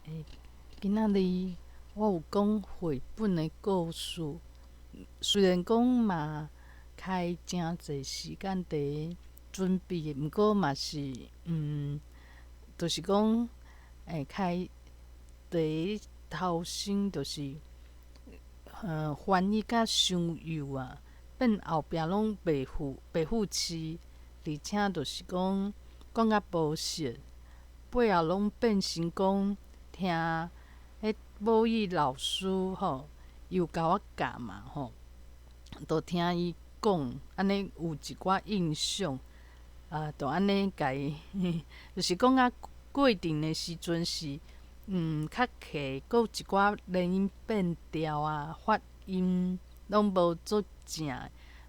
欸，今仔日我有講繪本的故事，雖然講嘛開誠濟時間佇準備，毋過嘛是，就是講，欸，開第一頭先就是，翻譯甲傷幼啊，變後壁攏袂副詞，而且就是講講甲無熟，尾後攏變成講聽彼母語老師吼，伊有共我教嘛吼，就聽伊講，按呢有一寡印象，啊，就按呢共伊，就是講甲過程的時陣是，較客，閣有一寡連音變調啊，發音攏無足正，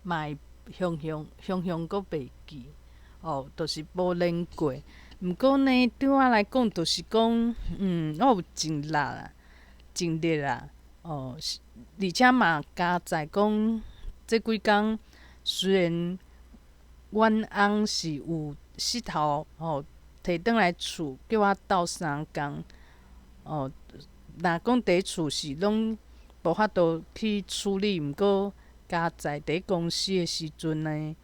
嘛會雄雄雄雄閣袂記，哦，就是無練過。毋過呢，對我來講，就是講，我有盡力啊，盡力啊，哦，而且嘛加載講，這幾工雖然阮翁是有膝頭吼提轉來厝，叫我鬥相共，哦，若講佇厝是攏無法度去處理，毋過加載佇公司的時陣呢，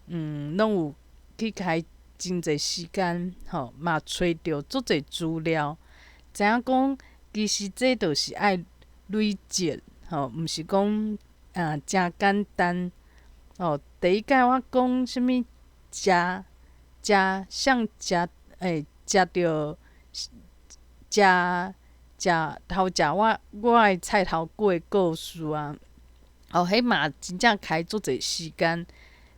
攏有去開真濟時間，吼，嘛揣著足濟資料，知影講其實這就是愛累積，吼，毋是講啊誠簡單。哦，第一擺我講啥物食食像食欸食著食食頭食我我的菜頭粿的故事啊，哦，彼嘛真正開足濟時間，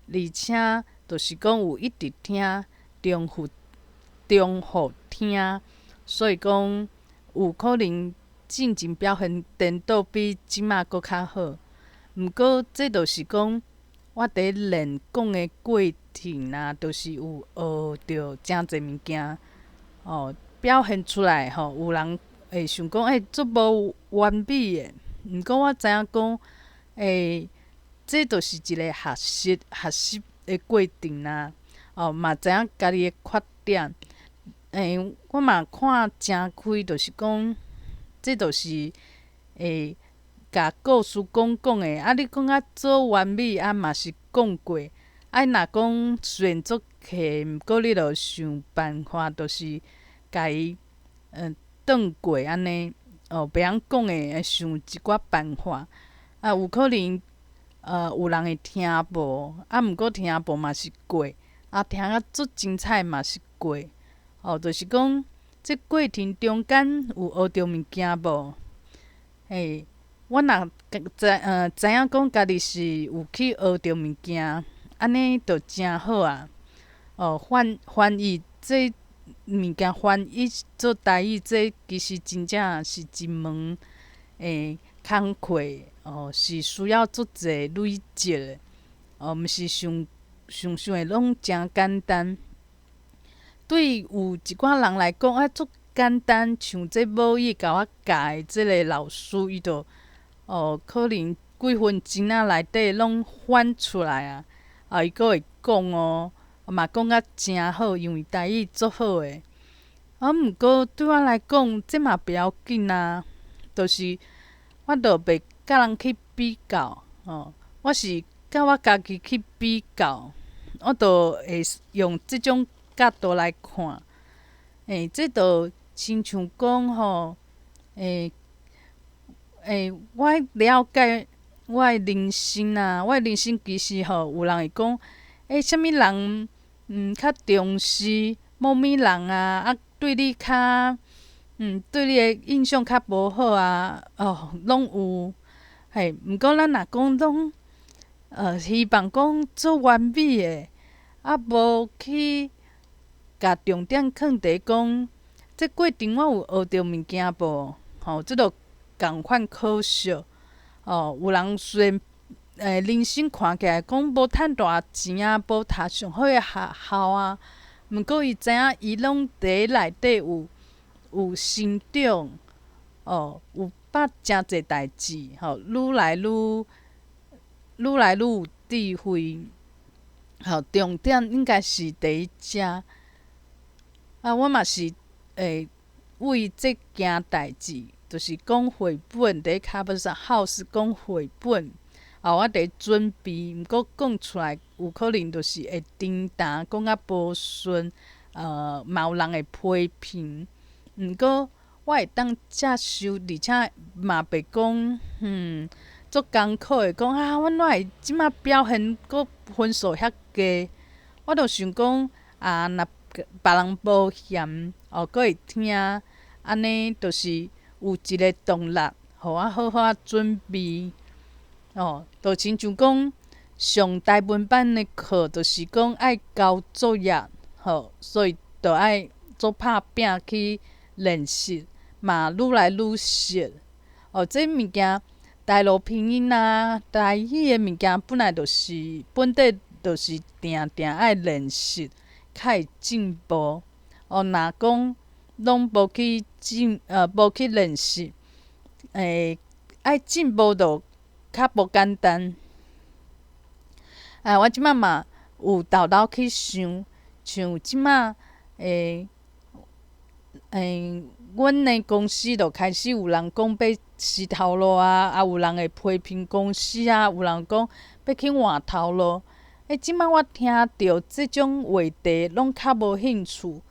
而且就是講有一直聽重複重複聽，所以講有可能進前表現顛倒比這馬閣較好。毋過這就是講我佇練講的過程啊，就是有學著誠濟物件，哦，表現出來吼，有人會想講欸，足無完美的，毋過我知影講，欸，這就是一個學習學習的過程啊，哦，嘛知影家己的缺點，欸，我嘛看誠開，就是講，這就是會共故事講講的，啊，你講甲做完美，啊嘛是講過，啊，若講雖然足客，毋過你著想辦法，就是共伊轉過按呢，哦，袂曉講的，想一寡辦法，啊，有可能有人會聽無，啊，毋過聽無嘛是過，啊，聽甲足精彩嘛是過，哦，就是講這過程中間有學著物件無？嘿，我若知知影講家己是有去學著物件，按呢就誠好啊。哦，翻翻譯這物件翻譯做台語，這其實真正是一門工課，哦，是需要足濟累積的，哦，毋是想想想的攏誠簡單。對有一寡人來講，啊，足簡單，像這母語共我教的這个老師，伊就哦，可能幾分鐘仔內底攏翻出來啊，啊，伊閣會講哦，嘛講甲誠好，因為台語足好的。啊，毋過對我來講，這嘛不要緊啊，就是我就袂佮人去比較，哦，我是佮我家己去比較，我就會用這種角度來看，欸，這就親像講吼，欸欸，我了解我的人生啊，我的人生其實吼，有人會講，欸，啥物人較重視某物人啊，啊，對你較對你的印象較無好啊，哦，攏有，嘿，毋過咱若講攏希望講做完美的，啊，無去共重點囥佇講，這過程我有學著物件無？吼，這就仝款可惜。哦，有人雖然人生看起來講無趁偌錢啊，無讀上好的學校啊，毋過伊知影伊攏佇內底有成長，哦，有捌誠濟代誌，吼，愈來愈愈來愈有智慧。吼，重點應該是佇遮。啊，我嘛是會為這件代誌，就是講繪本佇 Carver's House 講繪本，哦，我佇準備，毋過講出來有可能就是會叮當，講較無順，嘛有人會批評。毋過我會當接受，而且嘛袂講，足艱苦的講啊，我哪會這馬表現閣分數遐低？我就想講啊，若別人無嫌，哦，閣會聽，按呢就是有一個動力，予我好好仔準備。哦，就親像講上台文班的課，就是講愛交作業，吼，所以就愛足拍拚去練習，嘛愈來愈熟。哦，這物件台羅拼音啊，台語的物件本來就是本底就是定定愛練習，較會進步。哦，若講攏無去進，無去練習，愛進步就較無簡單。啊，我這馬嘛有沓沓去想，像這馬阮的公司就開始有人講欲辭頭路啊，啊有人會批評公司啊，有人講欲去換頭路。這馬我聽著這種話題攏較無興趣，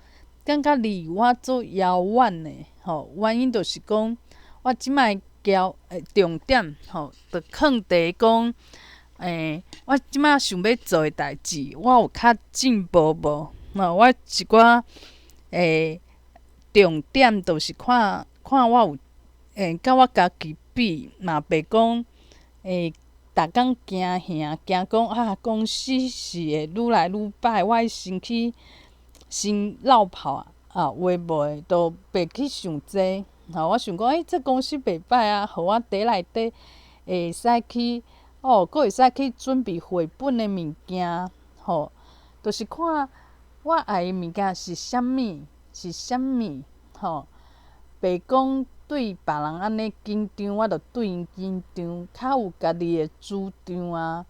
感覺離我足遙遠的吼。原因就是講，我這馬焦重點吼，就囥佇講，我這馬想欲做的代誌，我有較進步無？吼，我一寡重點就是看看我有佮我家己比，嘛袂講逐工驚嚇，驚講啊公司是會愈來愈歹，我愛先去先落跑啊，啊有的無的都袂去想這。吼，我想講，這公司袂歹啊，予我佇內底會使去，哦，閣會使去準備繪本的物件，吼，就是看我愛的物件是啥物，是啥物，吼，袂講對別人按呢緊張，我就對𪜶緊張，較有家己的主張啊，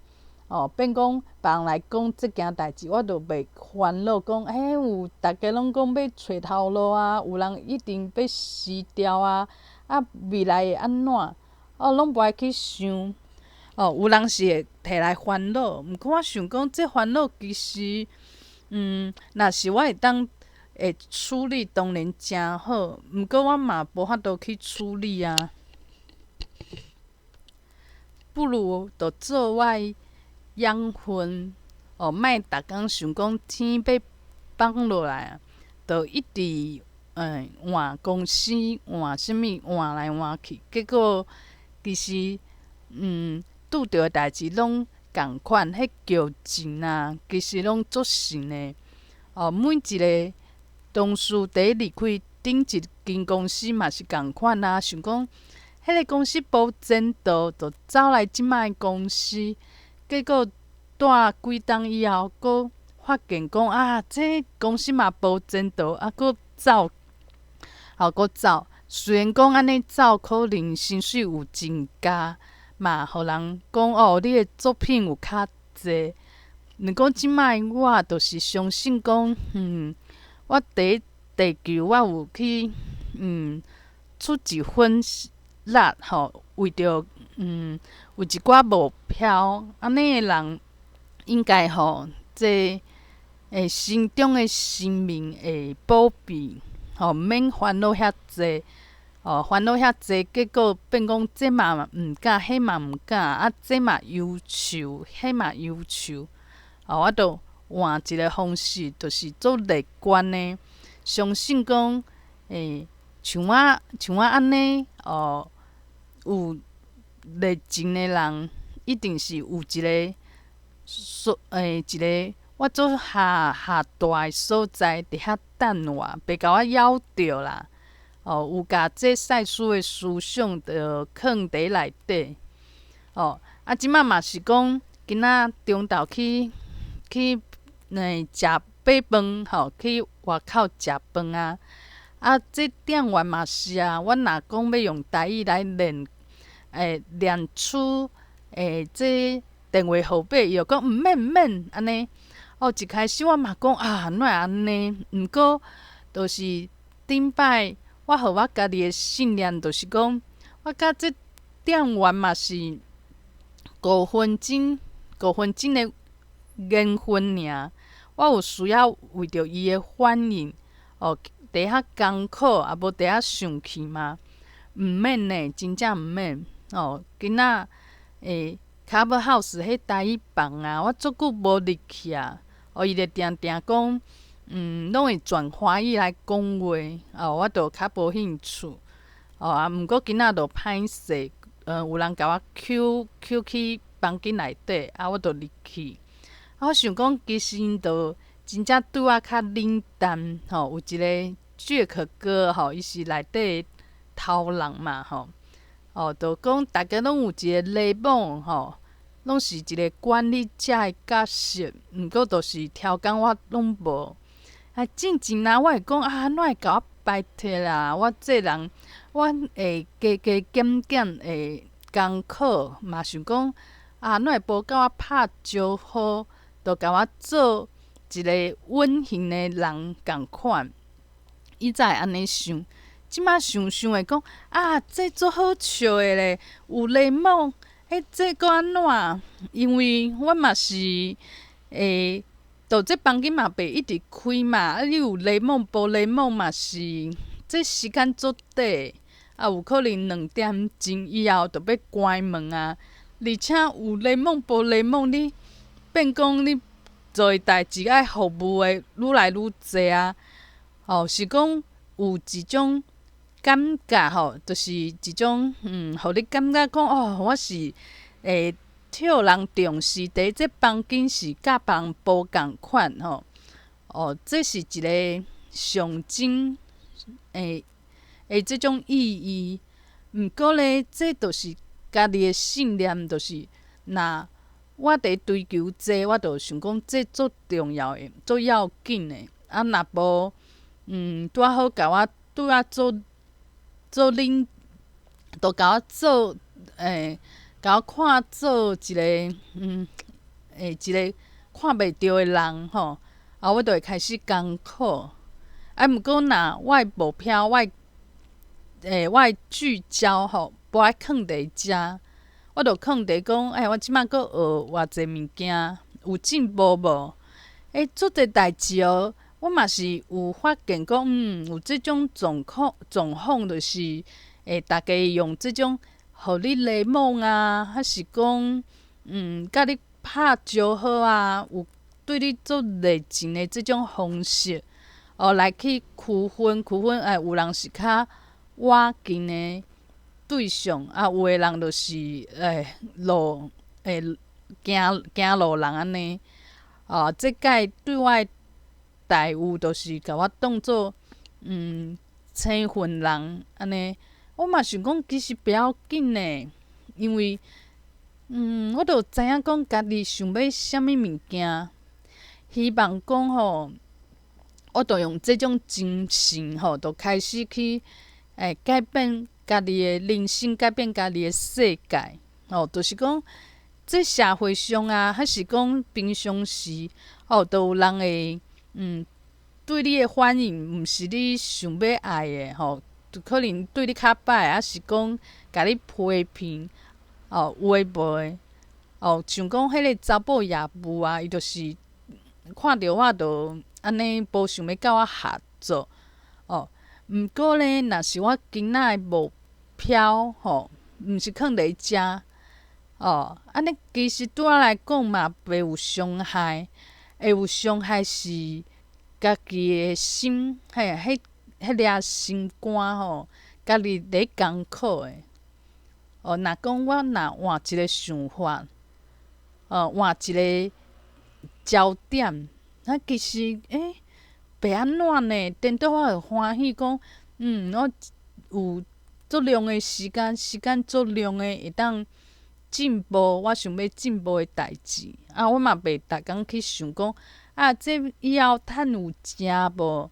哦，變講別人來講這件代誌，我就袂煩惱，講，有逐家攏講欲揣頭路啊，有人一定欲辭掉啊，啊，未來會按怎？哦，攏無愛去想，哦，有人是會提來煩惱，毋過我想講，這煩惱其實，若是我會當會處理，當然誠好，毋過我嘛無法度去處理啊。不如就做我的養分，哦，莫逐工想講天欲崩落來啊，就一直換公司換啥物換來換去，結果其實拄著的代誌攏仝款，彼叫情啊，其實攏足神的。哦，每一個同事佇離開頂一間公司嘛是仝款啊，想講彼個公司無前途，就走來這擺的公司，結果蹛幾冬以後，閣發現講啊，這公司嘛無前途，啊，閣走，吼，閣走。雖然講按呢走可能薪水有增加，嘛予人講哦，你的作品有較濟。毋過這擺我就是相信講，我佇地球我有去出一分力吼，為著有一寡目標，按呢的人應該吼，這心中的生命會保庇，吼，毋免煩惱遐濟，哦，煩惱遐濟，結果變講這嘛毋敢，彼嘛毋敢，啊，這嘛憂愁，彼嘛憂愁，哦，我就換一個方式，就是做樂觀的，相信講，像我按呢，哦，有熱情的人，一定是有一個所，一個我做下下大的所在佇遐等我，袂共我枵著啦。哦，有共這賽斯的思想就囥佇內底。哦，啊，這擺嘛是講，今仔中晝去食買飯吼，去外口食飯啊。啊，這店員嘛是啊，阮若講欲用台語來練，念出這電話號碼，伊就講毋免毋免按呢。哦，一開始我嘛講啊，哪會按呢？毋過，就是頂擺我予我家己的信念，就是講，我佮這店員嘛是5分鐘5分鐘的緣分爾。我有需要為著伊的反應，哦，佇遐艱苦，啊無佇遐生氣嗎？毋免呢，真正毋免。哦，今仔Cover House 彼台語房啊，我足久無入去啊。哦，伊就定定講，攏會轉華語來講話，哦，我就較無興趣。哦啊，毋過今仔就歹勢，有人共我 cue cue 去房間內底，啊，我就入去。啊，我想講，其實𪜶就真正對我較冷淡，吼，有一个傑克哥，吼，伊是內底頭人嘛，吼，哦，就講逐家攏有一个禮貌，吼，攏是一个管理者的角色，毋過就是超工我攏無。啊，進前啊，我會講啊，哪會共我排斥啦？我這人，我會加加減減會艱苦，嘛想講啊，哪會無共我拍招呼，就共我做一个隱形的人仝款。以前會按呢想，這馬想想會講啊，這足好笑的咧，有禮貌，這閣按怎？因為我嘛是會，就這房間嘛袂一直開嘛，啊，你有禮貌無禮貌嘛是，這時間足短，啊，有可能2點鐘以後就欲關門啊。而且有禮貌無禮貌，你變講你做的代誌愛服務的愈來愈濟啊。吼，是講有一種感覺吼，就是一種予你感覺講哦，我是會受人重視，佇這房間是佮別人無仝款吼。哦，這是一个象徵的這種意義。毋過咧，這就是家己的信念，就是若我佇追求這個，我就想講這足重要的、足要緊的。啊，若無拄仔好共我對我做做恁，就共我做共我看做一个一个看袂著的人吼，啊，我就會開始艱苦。啊，毋過若我的目標，我的聚焦吼，無愛囥佇遮，我就囥佇講，欸，我這馬閣學偌濟物件，有進步無？欸，足濟代誌哦，我嘛是有發現講，有這種狀況，就是逐家用這種予你禮貌啊，還是講，共你拍招呼啊，有對你足熱情的這種方式，哦，來去區分區分，欸，有人是較倚近的對象，啊，有的人就是路行行路人按呢，哦，這擺對我的待遇，就是共我當做生份人按呢。我嘛想講，其實袂要緊呢，因為我就知影講家己想欲啥物物件，希望講吼，我就用這種精神吼，就開始去改變家己的人生，改變家己的世界。吼，就是講，這社會上啊，還是講平常時，吼，都有人會對你的反應，毋是你想欲愛的吼，就可能對你較歹，抑是講共你批評，哦，有的無的，哦，像講彼个查某業務啊，伊就是看著我就按呢無想欲佮我合作，哦，毋過咧，若是我今仔的目標吼，毋是囥佇遮，哦，按呢其實對我來講嘛，袂有傷害，會有傷害是家己的心，嘿，彼粒心肝吼，家己咧艱苦的。哦，若講我若換一個想法，哦，換一個焦點，啊，其實袂按怎呢？顛倒我會歡喜講，我有足量的時間，時間足量的會當進步，我想欲進步的代誌。啊，我嘛袂逐工去想講，啊，這以後趁有誠無？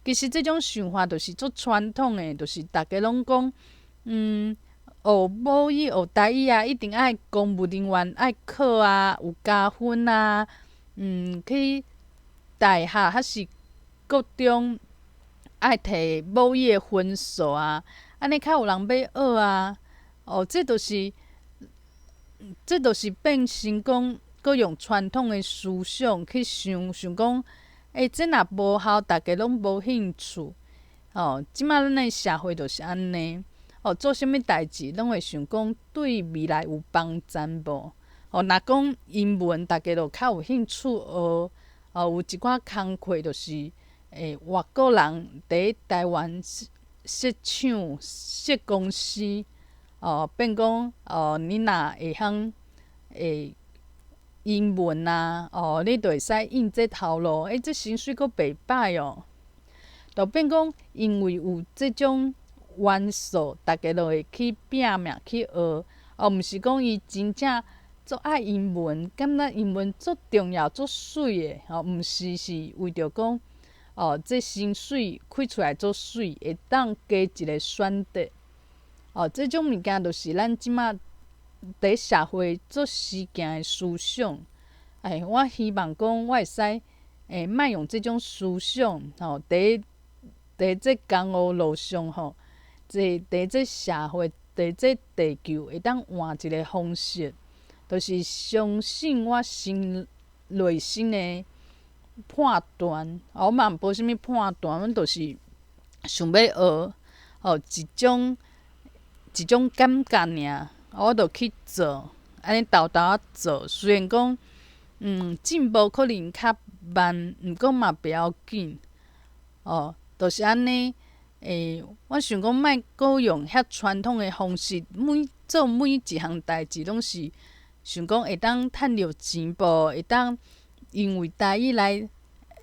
其實這種想法就是足傳統的，就是逐家攏講，學母語、學台語啊，一定愛公務人員愛考啊，有加分啊，去大學還是國中愛提母語的分數啊，按呢較有人欲學啊。哦，這就是變成講，閣用傳統的思想去想，想講，欸，這若無效，逐家攏無興趣。哦，這馬咱的社會就是按呢。哦，做啥物代誌攏會想講對未來有幫助無？哦，若講英文，逐家就較有興趣學。哦，有一寡工課就是，外國人佇台灣設廠、設公司，哦，變講，哦，你若會曉英文啊，哦，你就會使應這頭路，欸，這薪水閣袂歹哦。就變講，因為有這種元素，逐家就會去拼命去學，哦，毋是講伊真正足愛英文，感覺英文足重要、足媠的，吼，毋是，是為著講，哦，這薪水開出來足媠，會當加一個選擇。哦，這種物件就是咱這馬佇社會足時行的思想。哎，我希望講我會使，莫用這種思想，吼，佇這江湖路上，吼，佇這社會，佇這地球會當換一個方式，就是相信我心內心的判斷。我嘛無啥物判斷，阮就是想欲學，吼，一種感覺爾，我就去做，按呢沓沓仔做。雖然講，進步可能較慢，毋過嘛袂要緊。哦，就是按呢。我想講，莫閣用遐傳統的方式，每做每一項代誌，攏是想講會當趁著錢無？會當因為台語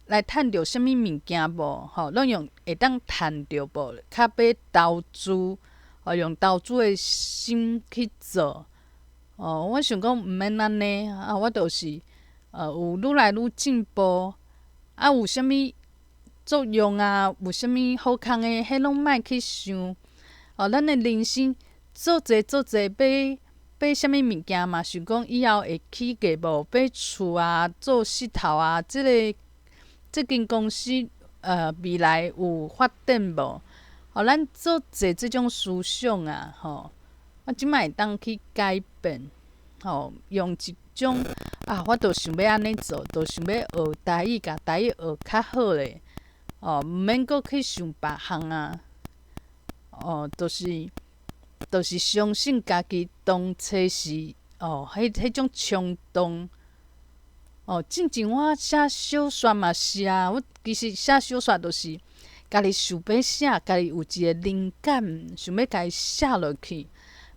來趁著啥物物件無？吼，攏用會當趁著無？較欲投資，哦，用投資的心去做。哦，我想講毋免按呢，啊，我就是有愈來愈進步，啊，有啥物作用啊？有啥物好康的？彼攏莫去想。哦，咱的人生做濟做濟買買啥物物件嘛，想講以後會起價無？買厝啊，做穡頭啊，這个這間公司未來有發展無？哦，咱做濟這種思想啊，吼，我這馬會當去改變，吼，用一種啊，我就想欲按呢做，就想欲學台語，共台語學較好咧，哦，毋免閣去想別項啊，哦，就是相信家己當初時哦，彼種衝動，哦，進前我寫小說嘛是啊，我其實寫小說就是家己想欲寫，家己有一个靈感，想欲共伊寫落去。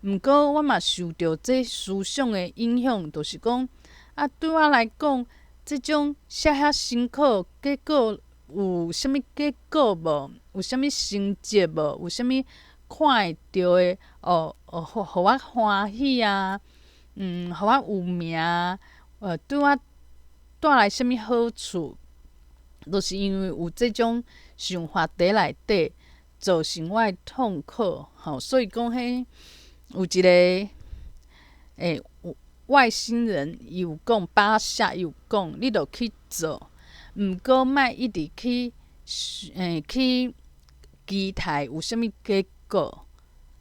毋過我嘛受著這思想的影響，就是講啊，對我來講，這種寫遐辛苦，結果有啥物結果無？有啥物成績無？有啥物看會著的？哦哦，予我歡喜啊！予我有名，對我帶來啥物好處？就是因為有這種想法佇內底，造成我的痛苦，吼，所以講，彼有一個外星人伊有講，巴夏伊有講，你著去做，毋過莫一直去期待有啥物結果。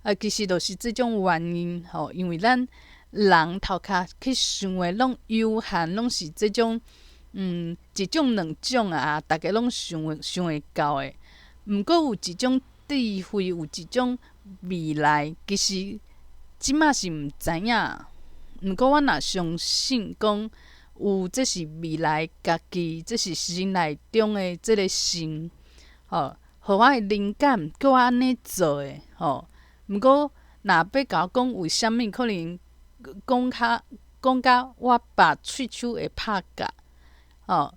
啊，其實就是這種原因，吼，因為咱人頭殼去想的攏有限，攏是這種，一種兩種啊，逐家攏想會到的。毋過有一種智慧，有一種未來，其實這馬是毋知影。毋過我若相信講有，這是未來家己，這是心內中的這个神，吼，予我的靈感，叫我按呢做的，吼。毋過若欲共我講為啥物，可能講甲我把喙鬚會拍結，吼。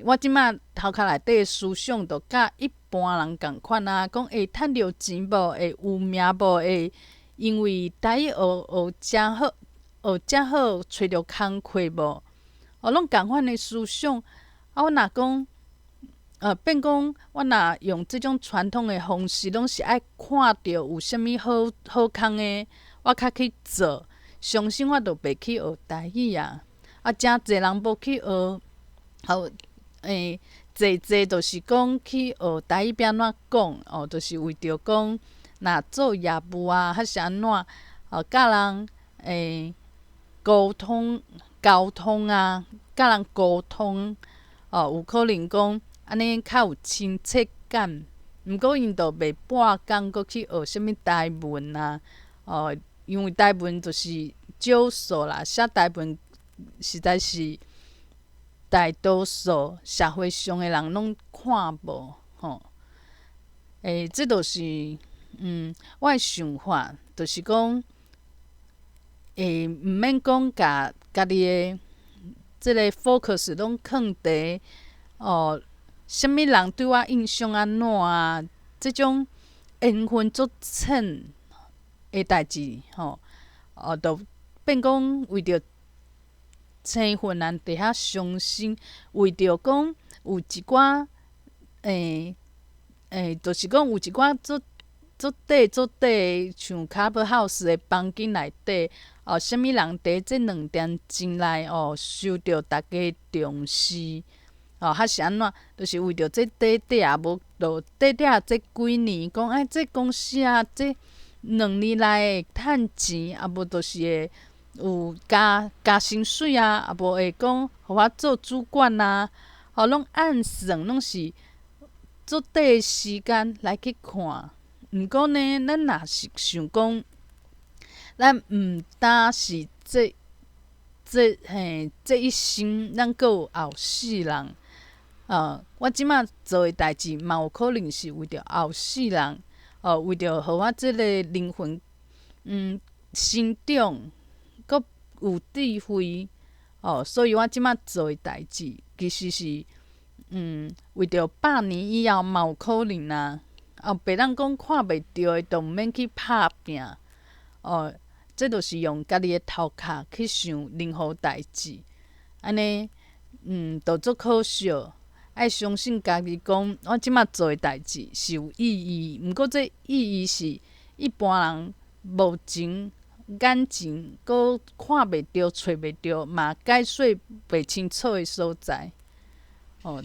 我這馬頭殼內底的思想，就佮一般人仝款啊，講會趁著錢無？會有名無？會因為台語學學誠好，學誠好，揣著工課無？哦，攏仝款的思想。啊，我若講，變講我若用這種傳統的方式，攏是愛看著有啥物好好康的，我較去做。相信我就袂去學台語啊。啊，誠濟人無去學，好，濟濟就是講去學台語欲按怎講哦，就是為著講若做業務啊，還是按怎哦，佮人溝通溝通啊，佮人溝通哦，有可能講按呢較有親切感。毋過𪜶就袂半工閣去學啥物台文啊，哦，因為台文就是少數啦，寫台文實在是大多數社會上的人攏看無吼。這就是我的想法，就是講，毋免講共家己的這个 focus 攏囥佇哦，啥物人對我印象按怎啊？這種緣分足淺的代誌吼，哦，就變講為著生份人佇遐傷心，為著講有一寡就是講有一寡足足短足短的，像 Clubhouse 的房間內底，哦，啥物人佇這2點鐘內哦，受著大家重視，哦，還是按怎？就是為著這短短啊，無就短短這幾年，講哎，這公司啊，這2年來會趁錢，啊無就是會有加加薪水啊，啊無會講予我做主管啊，哦，攏按算，攏是足短的時間來去看。毋過呢，咱若是想講，咱毋單是這這嘿這一生，咱閣有後世人。我這馬做的代誌嘛，有可能是為著後世人，哦，為著予我這个靈魂，成長，閣有智慧，哦，所以我這馬做的代誌，其實是，為著100年以後嘛有可能啊。哦，別人講看袂著的，就毋免去拍拚。哦，這就是用家己的頭殼去想任何代誌，按呢，就足可惜。愛相信家己講，我這馬做的代誌是有意義，毋過這意義是一般人目前眼前閣看袂著、揣袂著，嘛解說袂清楚的所在。哦，